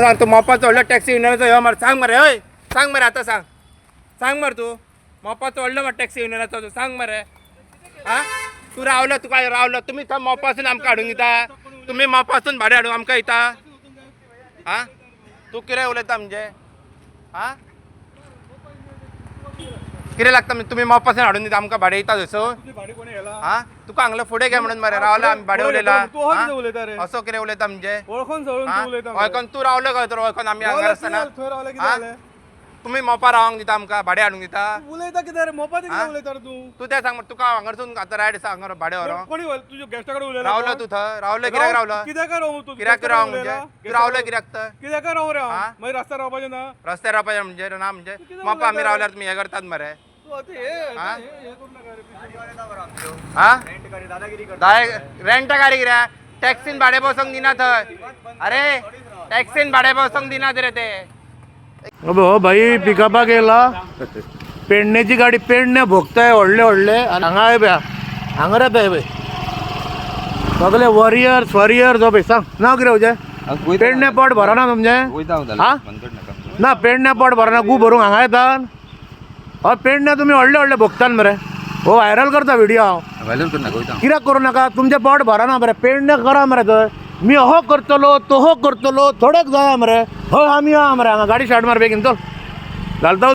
सांग तूं मोपाचो व्हडलो टॅक्सी युनियनाचो ह्यो मरे, सांग मरे. हय, सांग मरे, आतां सांग, सांग मरे. तूं मोपाचो व्हडलो मरे टॅक्सी युनियनाचो, तूं सांग मरे. आं, तूं रावलो, तुका रावलो. तुमी थंय मोपासून आमकां हाडून दिता, तुमी मोपासून भाडें हाडून आमकां दिता. आं, तूं कितें उलयता म्हणजे? आं, कितें लागता म्हणजे? तुमी मोपासून हाडून दिता आमकां, भाडें दिता थंयसर. भाडें कोणी हेला? आं, तुका हांगलो फुडें घे म्हणून मरे रावला आमी, भाडें उलयला. तूं अहो कितें उलयता रे? असो कितें उलयता म्हणजे? वळखून सळून तूं उलयता. वळखून तूं रावलो काय तर वळखून आमी हांगा आसतना. थंय रावले, कितें आं? जालें? तुमी मोपा रावंक दिता आमकां, भाडें हाडूंक दिता. उलयता कितें रे? मोपा कितें उलयता रे तूं? तूं तें सांग मरे, तुका हांगारसून आतां रायड आसा हांगा भाडें व्हरोंक. कोणी तुज्या गेस्टा कडेन उलयला? रावलो तूं थंय, रावलो कित्याक रावलो? कित्याक रावू तूं? कित्याक रावंक म्हणजे? तूं रावलो कित्याक तर? कित्याक रावू रे हांव? आं? मागीर रस्त्यार रावपाचें ना? रस्त्यार रावपाचें म्हणजे ना म्हणजे कितें मोपा आमी उलयता रे? रावल्यार तुमी हें करतात मरे. तूं आतां हे आं? हे करूं नाका रे. हा, रेंट गाडी कित्याक? टॅक्सीन भाडें बसोंक दिना थंय. अरे, टॅक्सीन भाडें बसोंक दिनात रे ते. हो भाई, पिकअपाक येयला पेडण्याची गाडी. पेडणे भोगताय व्हडले व्हडले. आनी हांगा हे पळय, हांगा रे पळय पळय सगळे वॉरियर्स वॉरियर्स. हो पळय, सांग नांव कितें तुजें? पेडणे पोट भरना तुमचें? हा ना, पेडण्या पोट भरना, गू भरूंक हांगा येतात. हय, पेडण्या तुमी व्हडले व्हडले भोगतात मरे. हो, व्हायरल करता व्हिडिओ हांव. कित्याक करूं नाका? तुमचें पोट भरना मरे. पेडणे करा मरे थंय. मी हो करतलो, तो हो करतलो, थोडेक जाया मरे. हय, आमी या मरे हांगा. गाडी स्टार्ट मार बेगीन, चल घालता.